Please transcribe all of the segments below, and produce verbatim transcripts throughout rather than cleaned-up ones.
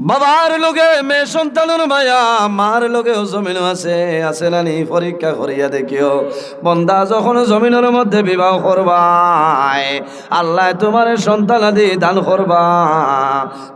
বাবার লগে মেয়ে সন্তানর মায়া, মার লগেও জমিনো আছে, আছে না নি? পরীক্ষা করিয়া দেখিও। বন্দা, যখন জমিনর মধ্যে বিবাহ করবায়, আল্লায় তুমারে সন্তানাদি দান করবা,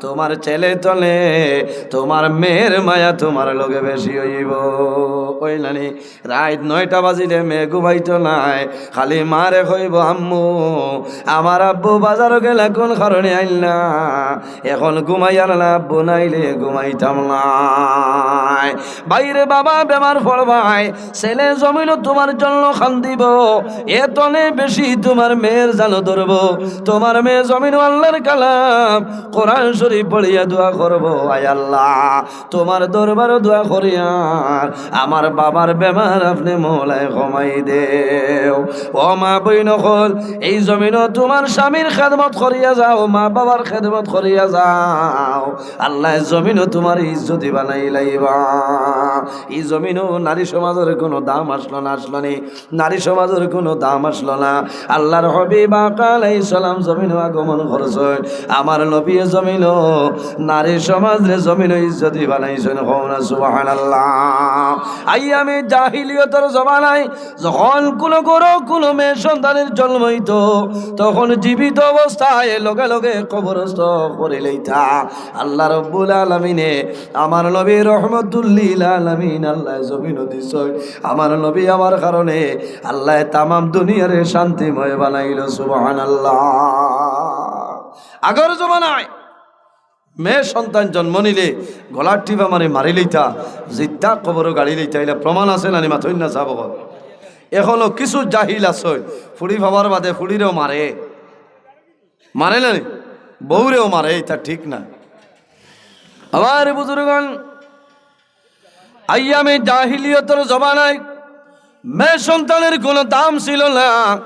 তুমার ছেলে তলে তুমার মেয়ের মায়া তুমার লগে বেশি অইবো। অইল না নি? রাইত নয়টা বাজিলে মেয়ে ঘুমাইতো নায়, খালি মারে কইবো, "আম্মু, আমার আব্বু বাজারো গেলা, কুন কারণে আইলা না? এখন ঘুমাইয়ার না, আব্বু নাইলে ঘুমাইতাম নায়।" ভাইরে বাবা বেমার পড়বায়, ছেলে জমিনো তুমার জন্য কান্দিবো, এ তনে বেশি তুমার মেয়ের জানো ধরবো। তুমার মেয়ে জমিনো আল্লার কালাম কোরআন শরীফ পড়িয়া দোয়া করবো, "আয় আল্লাহ, তুমার দরবারো দোয়া করিয়ার আমার বাবার বেমার আপনে মওলায় কমাই দেও।" ও মা বইন অকল, এই জমিনো তুমার স্বামীর খেদমত করিয়া যাও, মা বাবার খেদমত করিয়া যাও, আল্লায় জমিনো তুমার ইজ্জতি বানাইলাইবা। এই জমিনো নারী সমাজর কুনু দাম আছলো না, আছলো নি? নারী সমাজর কুনু দাম আছলো না। আল্লার হাবিব আকা আলাইহিস সালাম জমিনো আগমন করছইন। আমার নবীয়ে জমিনো নারী সমাজরে জমিনো ইজ্জতি বানাইছইন। কও না সুবহানাল্লাহ। আইয়ামে জাহিলিয়তর জমানায় যখন কুনু ঘরো কুনু মেয়ে সন্তানের জন্ম অইতো, তখন জীবিত অবস্থায় লগে লগে কবরস্থ করিলাইতা। আল্লাহ রব্বুল আলামিনে আমার নবী রহমতুল্লিল আলামিন আল্লায় জমিনো দিছইন। আমার নবী আমার কারণে আল্লায় তামাম দুনিয়ারে শান্তিময় বানাইলো। সুবহানাল্লাহ। আগর জমানায় মেয়ে সন্তান জন্ম নিলে গলার টিপা মারি মারিলাইতা, জিদ্দা কবরো গাড়িলাইতা, ইলা প্রমাণ আছে না নি? মাতইন না সাব অকল। এখনো কিছু জাহিল আছে, ফুড়ি পাবার বাদে ফুড়িরেও মারে, মারে না নি? বউরেও মারে, ইতা ঠিক না। আমার বুজুর্গন, আইয়ামে জাহিলিয়তর জমানায় মেয়ে সন্তানের কুনু দাম ছিল না,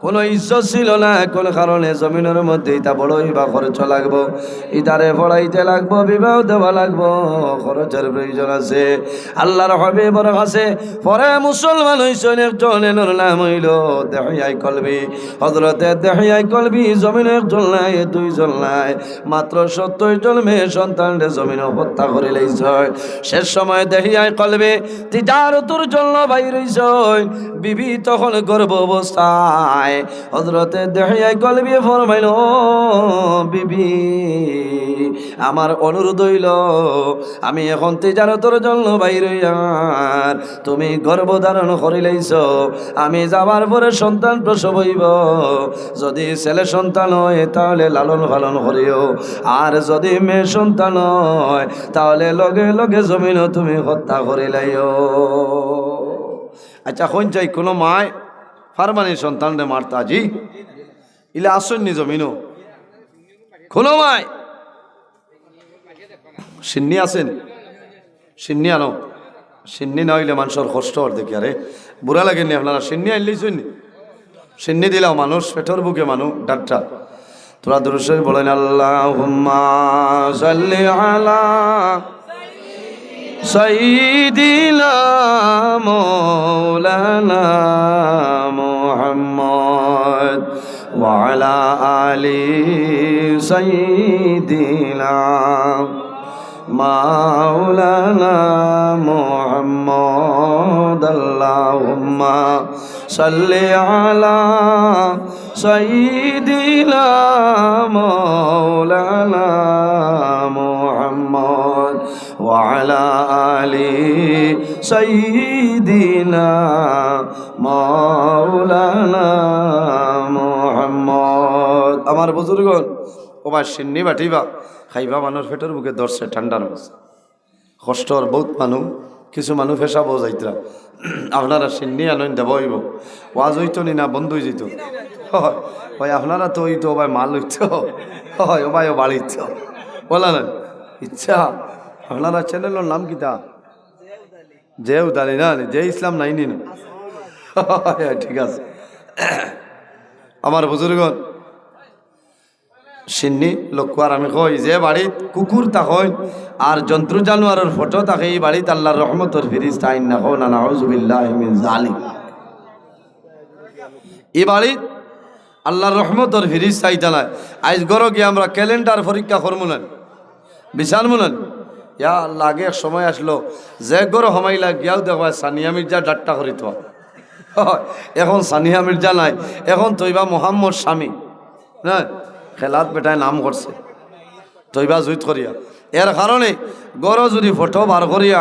কুনু ইজ্জত ছিল না। কুন কারণে? জমিনর মধ্যে ইতা বড় অইবা, খরচ লাগবো, ইতারে পড়াইতে লাগবো, বিবাহ দেওয়া লাগবো, খরচর প্রয়োজন আছে। আল্লার হাবিবর কাছে পরে মুসলমান অইছইন একজন, এনর নাম অইলো দেহিয়ায়ে কলবি। হযরতে দেহিয়ায়ে কলবি জমিনো একজন নায়, দুইজন নায়, মাত্র সত্তইর জন মেয়ে সন্তানরে জমিনো হত্যা করিলাইছইন। শেষ সময় দেহিয়ায়ে কলবি তিজারতর জন্য বাইর অইছইন। বিবি তখন গর্ভ অবস্থায়। হযরতে দেহিয়ায়ে কলবি ফরমাইন, "ও বিবি, আমার অনুরোধ অইলো, আমি এখন তিজারতর জন্য বাইর অইয়ার, তুমি গর্ভ ধারণ করিলাইছো, আমি যাবার পরে সন্তান প্রসব অইবো। যদি ছেলে সন্তান অয়, তাহলে লালন পালন করিও, আর যদি মেয়ে সন্তান অয়, তাহলে লগে লগে জমিনো তুমি হত্যা করিলাইও।" আচ্ছা, কইন চাই, কুনু মায় পারবা নি সন্তানরে মারতা? জি, ইলা আছইন নি জমিনো? কুনু মায়? শিন্নি আছইন? শিন্নি আনো। শিন্নি না অইলে মানষর কষ্ট অর দেখি। আরে, বুড়া লাগের নি আপনারা? শিন্নি আনলেই ছইন নি? শিন্নি দিলাও মানুষ, পেটর ভুকে মানুষ, ডাক্তার। তোরা দুরুদ শরীফ পড়ইন, আল্লাহুম্মা সাল্লি আলা সাইয়্যিদিনা মাওলানা মুহাম্মদ ওয়া আলা আলি সাইয়্যিদিনা মাওলানা মুহাম্মদ। আল্লাহুম্মা সাল্লি আলা সাইয়্যিদিনা মাওলানা মুহাম্মদ ওয়া আলা আলি সাইয়্যিদিনা মাওলানা মুহাম্মদ। আমার বুজুর্গন, ওবা শিন্নি বাটিবা, খাইবা মানুষ পেটর ভুকে ধরছে ঠান্ডার মাঝে। কষ্ট অর বউত মানুষ, কিছু মানুষ পেশাবো যাইতরা। আপনারা শিন্নি আনইন, দেওয়া অইবো। ওয়াজ অইতো নি না বন্ধ অইযিতো? অয়, অয়, আপনারা তো অইতো, ওবায় মাল অইতো। অয়, ওবায় ও বাড়িত। বলা না? ইচ্ছা, আপনারা চ্যানেলর নাম কিতা? যে উদালি না, যে ইসলাম নাই নি না? অয়, ঠিক আছে। আমার বুজুর্গন, শিন্নি লক্ষ্য আর আমি কই, যে বাড়িত কুকুর থাকইন আর জন্তু জানোয়ারর ফটো থাকে, ই বাড়িত আল্লার রহমতর ফিরিস্তা আইন না, কও না, নাউজুবিল্লাহি মিন জালিক। ই বাড়িত আল্লার রহমতর ফিরিস্তা আইতা নায়। আইজ ঘরো গিয়া আমরা ক্যালেন্ডার পরীক্ষা করমু না। বিশাল মনে অয়। ইয়া আল্লাহ, আগে এক সময় আছলো, যে ঘরো হামাইলা গিয়াউ দেখবায় সানিয়া মির্জা ডাট্টা করিত। অখন সানিয়া মির্জা নাই, অখন তৈবা মোহাম্মদ শামী। না, খেলাত বেটায় নাম করছে তৈবা জুইত করিয়া। এর কারণে ঘরো যুদি ফটো বার করিয়া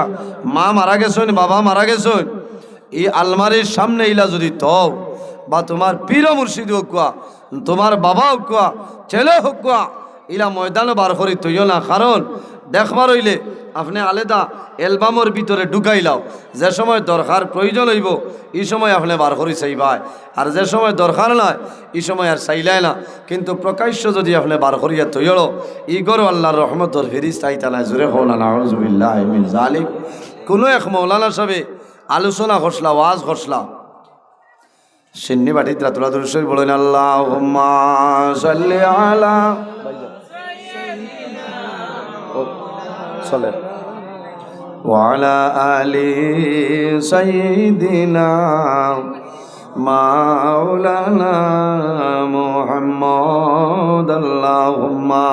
মা মারা গেছইন, বাবা মারা গেছইন, ই আলমারির সামনে ইলা যুদি থও, বা তুমার পীর মুর্শিদ অউক্কা, তুমার বাবা অউক্কা, ছেলে অউক্কা, ইলা ময়দানো বার করি থইও না। কারণ দেখবার অইলে আপনে আলাদা অ্যালবামর ভিতরে ঢুকাইলাও। যে সময় দরকার প্রয়োজন অইবো, ই সময় আপনে বার করি চাইবায়। আর যে সময় দরকার নাই, ই সময় আর চাইলায় না। কিন্তু প্রকাশ্য যুদি আপনে বার করিয়া থইও, ই ঘরো আল্লার রহমতর ফিরিস্তা আইতা নায়। জোরে কও না, নাউজুবিল্লাহি মিন জালিক। কুনু এক মৌলানা সাবে আলোচনা করছলা, ওয়াজ করছলা, সিন্নি বাটিত রাতুলা দুরুদ শরীফ পড়ইন, আল্লাহুম্মা সাল্লি আলা, ও, চলে। ওয়া আলা আলি সাইয়্যিদিনা মাওলানা মুহাম্মদ, আল্লাহুম্মা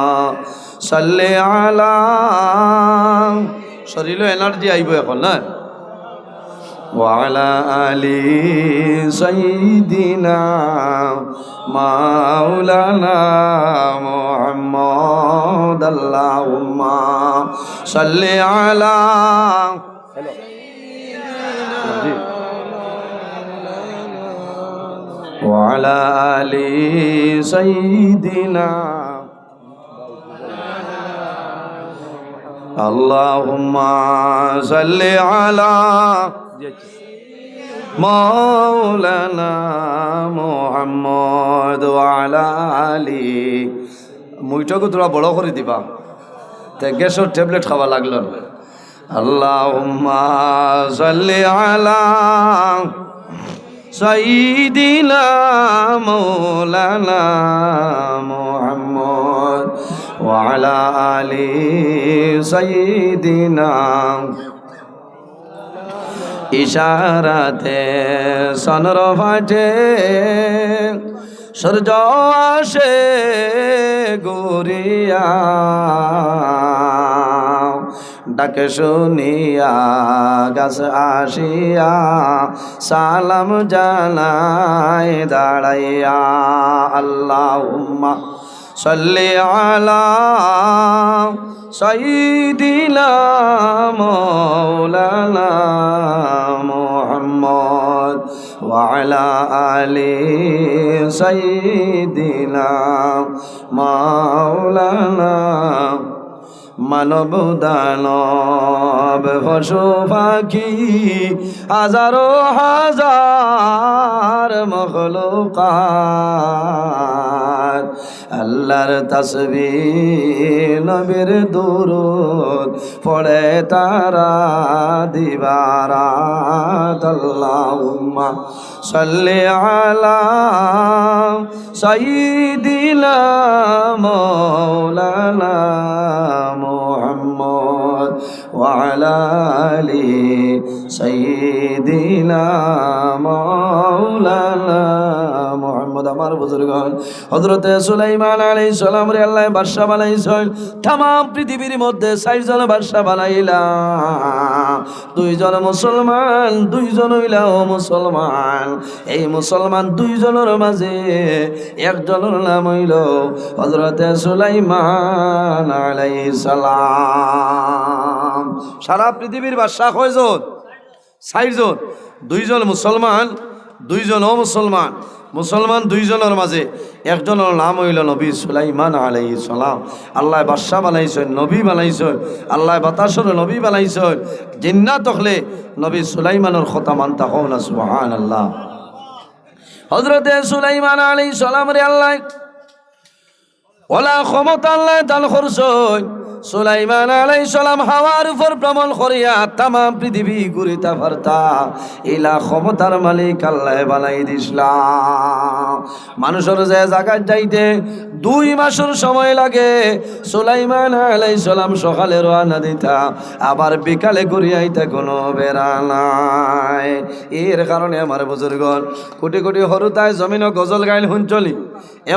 সাল্লি আলা। শরীলো এনার্জি আইবো অখন, না? وعلى آل سيدنا مولانا محمد، اللهم صل على وعلى آل سيدنا اللهم صل على مولانا محمد وعلى آل। মুইটাকে থুড়া বড় করি দিবা, তে গ্যাসর ট্যাবলেট খাওয়া লাগলো না। اللهم صل على سيدنا مولانا محمد وعلى آل سيدنا। ইশারাতে চন্দ্র ফাটে, সূর্য আসে ঘুরিয়া, ডাক শুনিয়া গাছ আসিয়া সালাম জানায় দাঁড়াইয়া। اللهم صل على سيدنا مولانا محمد وعلى آل سيدنا مولانا। মানব দানব পশু পাখি হাজারো হাজার মখলুকাত আল্লাহর তাসবিহ নবীর দুরুদ পড়ে তারা দিবারাত। اللهم صل على سيدنا مولانا محمد وعلى آل سيدنا مولانا محمد। আমার বুজুর্গান, হযরতে সুলাইমান আলাইহিস সালামরে আল্লায় বাদশা বানাইছইন। তামাম পৃথিবীর মধ্যে চাইরজন বাদশা বানাইলা, দুইজন মুসলমান, দুইজন অইলা অমুসলমান। এই মুসলমান দুইজনর মাঝে একজনর নাম অইলো হযরতে সুলাইমান আলাইহিস সালাম। সারা পৃথিবীর বাদশা কয়জন? চাইরজন। দুইজন মুসলমান, দুইজন অমুসলমান। মুসলমান দুইজনর মাঝে একজনর নাম অইলো নবী সুলাইমান আলাইহিস সালাম। আল্লায় বাদশা বানাইছইন, নবী বানাইছইন, আল্লায় বাতাসর নবী বানাইছইন। জিন্নাত অকলে নবী সুলাইমানর কথা মানতা, কও না সুবহানাল্লাহ। হযরতে সুলাইমান আলাইহিস সালামরে আল্লায় অলা ক্ষমতা আল্লায় দান করছইন। সুলাইমান আলাইহিস সালাম হাওয়ার উপর ভ্রমণ করিয়া তামাম পৃথিবী ঘুরিতা পারতা, ইলা ক্ষমতার মালিক আল্লায় বানাই দিছলা। মানুষর যে জাগাত যাইতে দুই মাসর সময় লাগে, সুলাইমান আলাইহিস সালাম সকালে রওয়ানা দিতা, আবার বিকালে ঘুরি আইতা, কুনু বেড়া নাই। এর কারণে আমার বুজুর্গন, কোটি কোটি হুরুতায় জমিনো গজল গাইল হুনছনি।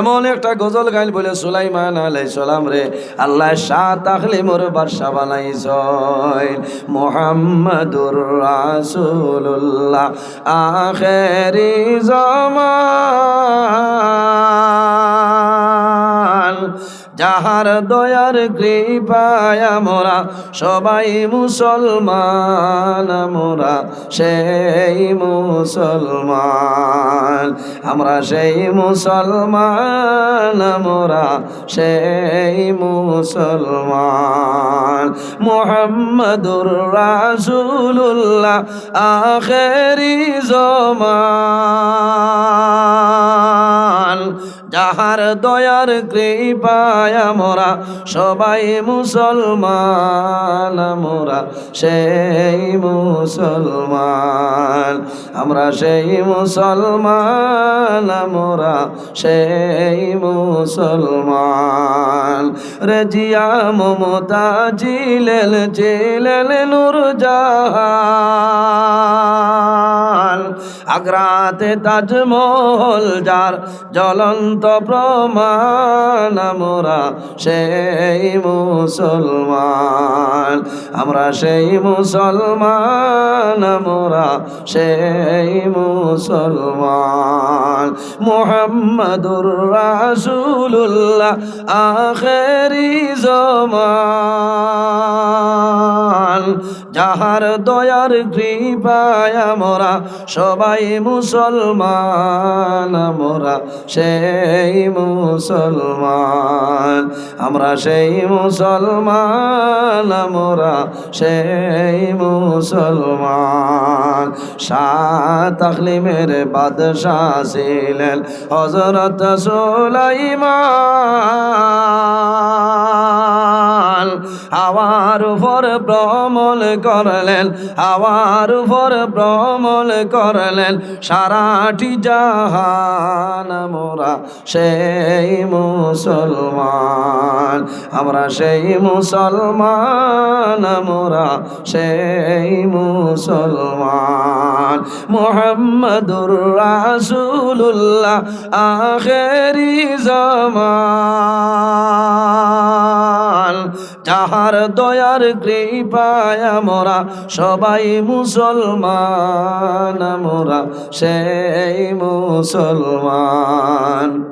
এমন একটা গজল গাইল বলে সুলাইমান আলাইহিস সালামরে আল্লায় সাত তাকলিমর বাদশা বানাইছইন। মুহাম্মাদুর রাসূলুল্লাহ আখেরি জামান, যাহার দয়ার কৃপায় আমরা সবাই মুসলমান, আমরা সেই মুসলমান, আমরা সেই মুসলমান, আমরা সেই মুসলমান। মুহাম্মাদুর রাসূলুল্লাহ আখেরি জামান, যাহার দয়ার কৃপায় আমরা সবাই মুসলমান, আমরা সেই মুসলমান, আমরা সেই মুসলমান, আমরা সেই মুসলমান। রেজিয়া মমতা জিলেল জিলেল নূরজাহান, আগ্রাতে তাজমহল যার জ্বলন্ত প্রমাণ, আমরা সেই মুসলমান, আমরা সেই মুসলমান, আমরা সেই মুসলমান। মুহাম্মাদুর রাসূলুল্লাহ আখেরি জামান, যাহার দয়ার কৃপায় আমরা সবাই মুসলমান, আমরা সেই মুসলমান, আমরা সেই মুসলমান, আমরা সেই মুসলমান। সাত তাকলিমের বাদশা ছিলেন হযরত সুলাইমান। হাওয়ার উপর ভ্রমণ করলেন, হাওয়ার উপর ভ্রমণ করলেন সারাটি জাহান। আমরা সেই মুসলমান, আমরা সেই মুসলমান, আমরা সেই মুসলমান। মুহাম্মাদুর রাসূলুল্লাহ আখেরি জামান, যাহার দয়ার কৃপায় আমরা সবাই মুসলমান, আমরা সেই মুসলমান,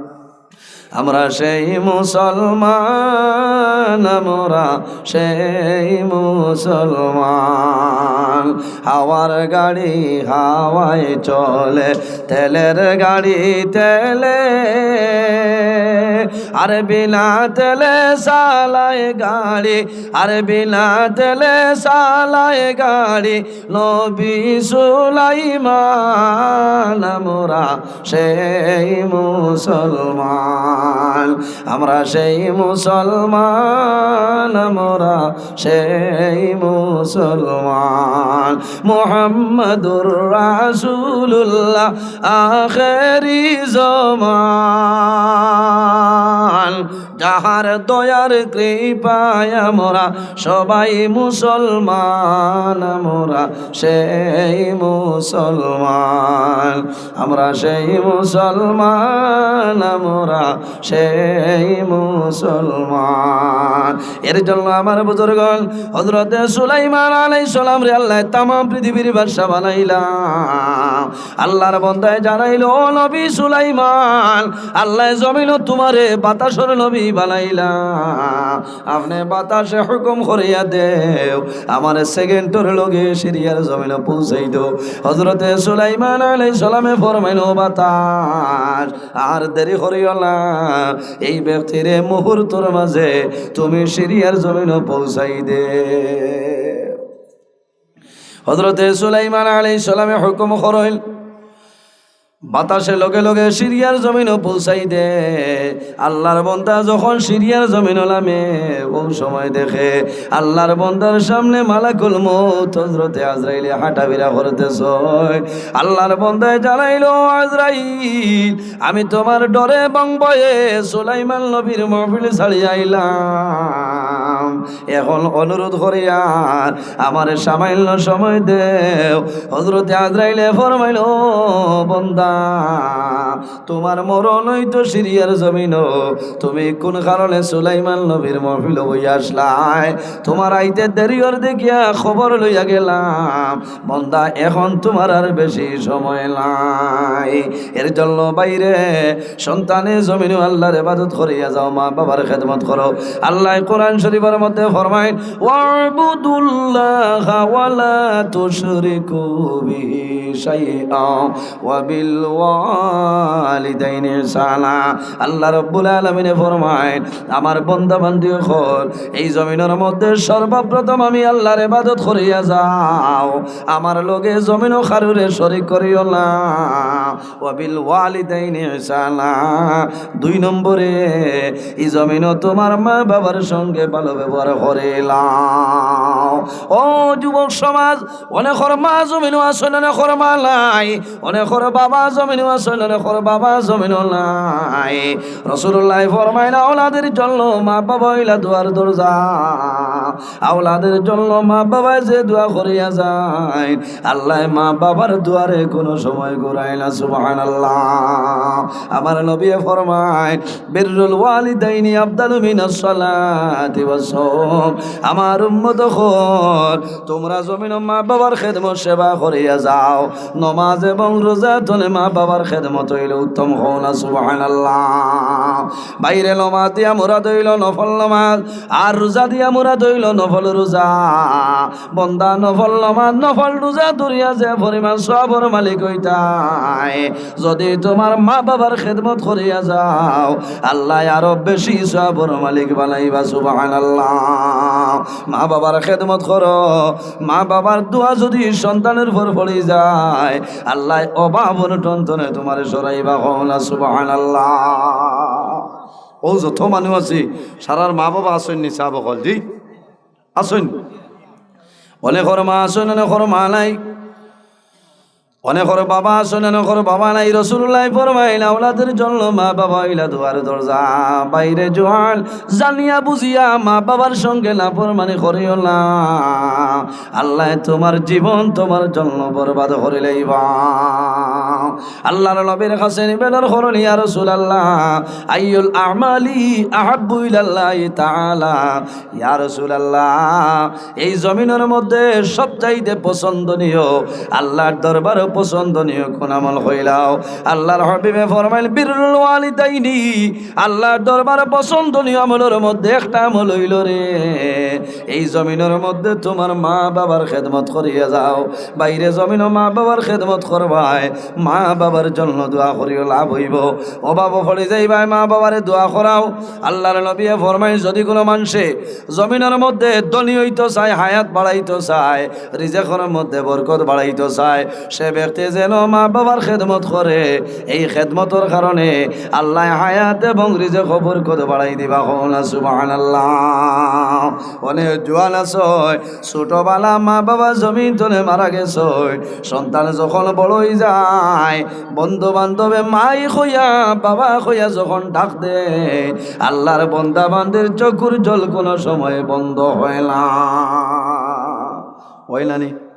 আমরা সেই মুসলমান, আমরা সেই মুসলমান। হাওয়ার গাড়ি হাওয়ায় চলে, তেলের গাড়ি তেলে, আর বিনা তেলে চালায় গাড়ি, আর বিনা তেলে চালায় গাড়ি নবী সুলাইমান। আমরা সেই মুসলমান, আমরা সেই মুসলমান, আমরা সেই মুসলমান। মুহাম্মাদুর রাসূলুল্লাহ আখেরি জামান, যাহার দয়ার কৃপায় আমরা সবাই মুসলমান, আমরা সেই মুসলমান, আমরা সেই মুসলমান, আমরা সেই মুসলমান। এর জন্য আমার বুজুর্গণ, হযরতে সুলাইমান আলাইহিস সালামরে আল্লায় তামাম পৃথিবীর বাদশা বানাইলা। আল্লাহর বন্দায় জানাইল, "ও নবী সুলাইমান, আল্লায় জমিনো তুমারে বাতাসর নবী বানাইলা। আপনে বাতাসে হুকুম করিয়া দেও, আমারে সেকেন্ডর লগে সিরিয়ার জমিনো পৌঁছাই দেও।" হযরতে সুলাইমান আলাইহিস সালামে ফরমাইল, "ও বাতাস, আর দেরি করিও না, এই ব্যক্তিরে মুহূর্তর মাঝে তুমি সিরিয়ার জমিনো পৌঁছাই দেও।" হযরতে সুলাইমান আলাইহিস সালামে হুকুম করইল, বাতাসে লগে লগে সিরিয়ার জমিনো পৌঁছাই দে। আল্লাহর বন্দা যখন সিরিয়ার জমিনো লামে, অউ সময় দেখে আল্লাহর বন্দার সামনে মালাকুল মউত হযরতে আজরাইলে হাঁটাফিরা করতেছইন। আল্লাহর বন্দায় জানাইল, "আজরাইল, আমি তুমার ডরে এবং ভয়ে সুলাইমান নবীর মহফিল ছাড়িয়া আইলাম।" এখন অনুরোধ করিয়ার আমারে সামান্য সময় দেও।" হযরতে আজরাইলে ফরমাইল, "ও বন্দা, তুমার মরণ অইতো সিরিয়ার জমিনো, তুমি কুন কারণে সুলাইমান নবীর মহফিলো বইয়া আছলায়? তুমার আইতে দেরি অর দেখিয়া খবর লইয়া গেলাম। বন্দা, এখন তুমার আর বেশি সময় নাই। এর জন্য বাইরে সন্তানে জমিনো আল্লাহর ইবাদত করিয়া যাও, মা বাবার খেদমত করো।" আল্লায় কোরআন শরীফর মধ্যে ফরমাইন, "ওয়াবুদুল্লাহা ওয়ালা তুশরিকু বিহি শাইআ ওয়া বিল ওয়ালিদাইনি ইহসানা।" আল্লাহ রাব্বুল আলামিনে ফরমাইন, "আমার বন্দা বান্দি অকল, এই জমিনর মধ্যে সর্বপ্রথম আমি আল্লাহর ইবাদত করিয়া যাও, আমার লগে জমিনো কারুরে শরিক করিও না।" ওয়াবিল ওয়ালিদাইনি ইহসানা। দুই নম্বরে, এই জমিনো তুমার মা বাবার সঙ্গে ভালো ব্যবহার করিলাও। ও যুবক সমাজ, অনেকর মা জমিনো আছইন, অনেকর মা নাই, অনেকর বাবা জমিনো আছইন, অনেকর বাবা জমিনো নাই। রাসূলুল্লায় ফরমাইন, আওলাদের জন্য মা বাবা অইলা দুয়ার দরজা। আওলাদের জন্য মা বাবায় যে দোয়া করিয়া যাইন, আল্লায় মা বাবার দুয়ারে কুনু সময় ঘুরায় না। সুবহানাল্লাহ। আমার নবীয়ে ফরমাইন, "বিররুল ওয়ালিদাইনি আফদালু মিনাস সালাতি ওয়াস সাওম।" আমার উম্মত অকল, তুমরা জমিনো মা বাবার খেদমত সেবা করিয়া যাও। নমাজ এবং রোজা তনে মা বাবার খেদমত অইলো উত্তম। কও না সুবহানাল্লাহ। বাইরে নমাজ দিয়া মুরাদ অইলো নফল নমাজ, আর রোজা দিয়া মুরাদ অইলো নফল রোজা। বন্দা, নফল নমাজ, নফল রোজা ধরিয়া যে পরিমাণ সওয়াবর মালিক অইতায়, যুদি তুমার মা বাবার খেদমত করিয়া যাও, আল্লায় আরো বেশি সওয়াবর মালিক বানাইবা। সুবহানাল্লাহ। মা বাবার খেদমত করো, মা বাবার দোয়া যুদি সন্তানর উপর পড়ি যায়, আল্লায় অভাব অনটন তনে তুমারে সরাইবা। কও না সুবহানাল্লাহ। অউ যত মানুষ আছি, সারার মা বাবা আছইন নি সাব অকল? জি, আছইন। অনেকর মা আছইন, অনেকর মা নাই। অনেকর বাবা আছইন, অনেকর বাবা নাই। রাসূলুল্লায় ফরমাইন, আওলাদের জন্য মা বাবা অইলা দুয়ার দরজা। বাইরে জোয়ান, জানিয়া বুঝিয়া মা বাবার সঙ্গে নাফরমানি করিও না। আল্লায় তুমার জীবন তুমার জন্য বরবাদ করিলাইবা। আল্লাহর নবীর কাছে নিবেদন করইন, ইয়া রাসূলুল্লাহ, আইয়ুল আমালি আহাব্বু ইলাল্লাহি তাআলা? ইয়া রাসূলুল্লাহ, এই জমিনর মধ্যে সবচাইতে পছন্দনীয়, আল্লাহর দরবারো পছন্দনীয় কুন আমল কইলাও? আল্লাহর হাবিবে ফরমাইন, বিররুল ওয়ালিদাইনি। আল্লাহর দরবারো পছন্দনীয় আমলর মধ্যে একটা আমল অইলো রে, এই জমিনর মধ্যে তুমার মা বাবার খেদমত করিয়া যাও। বাইরে জমিনো মা বাবার খেদমত করবায়, মা বাবার জন্য দোয়া করিও, লাভ অইবো। অভাবো পড়ি যাইবায়, মা বাবারে দোয়া করাও। আল্লাহর নবীয়ে ফরমাইন, যুদি কুনু মানষে জমিনর মধ্যে ধনী অইতো চায়, হায়াত বাড়াইতো চায়, রিজেকর মধ্যে বরকত বাড়াইতো চায়, সে ব্যক্তি যেন মা বাবার খেদমত করে, এই খেদমতর কারণে আল্লায় হায়াত এবং রিজেকো বরকত বাড়াই দিবা। কও না সুবহানাল্লাহ। অনেক জোয়ান আছইন, ছোটবালা মা বাবা জমিন তনে মারা গেছইন, সন্তান যখন বড় অই যায়, বন্ধু বান্ধবে মাই কইয়া, বাবা কইয়া যখন ডাক দেয়, আল্লাহর বন্দা বান্দির চকুর জল কুনু সময় বন্ধ হয় না। অয় না নি?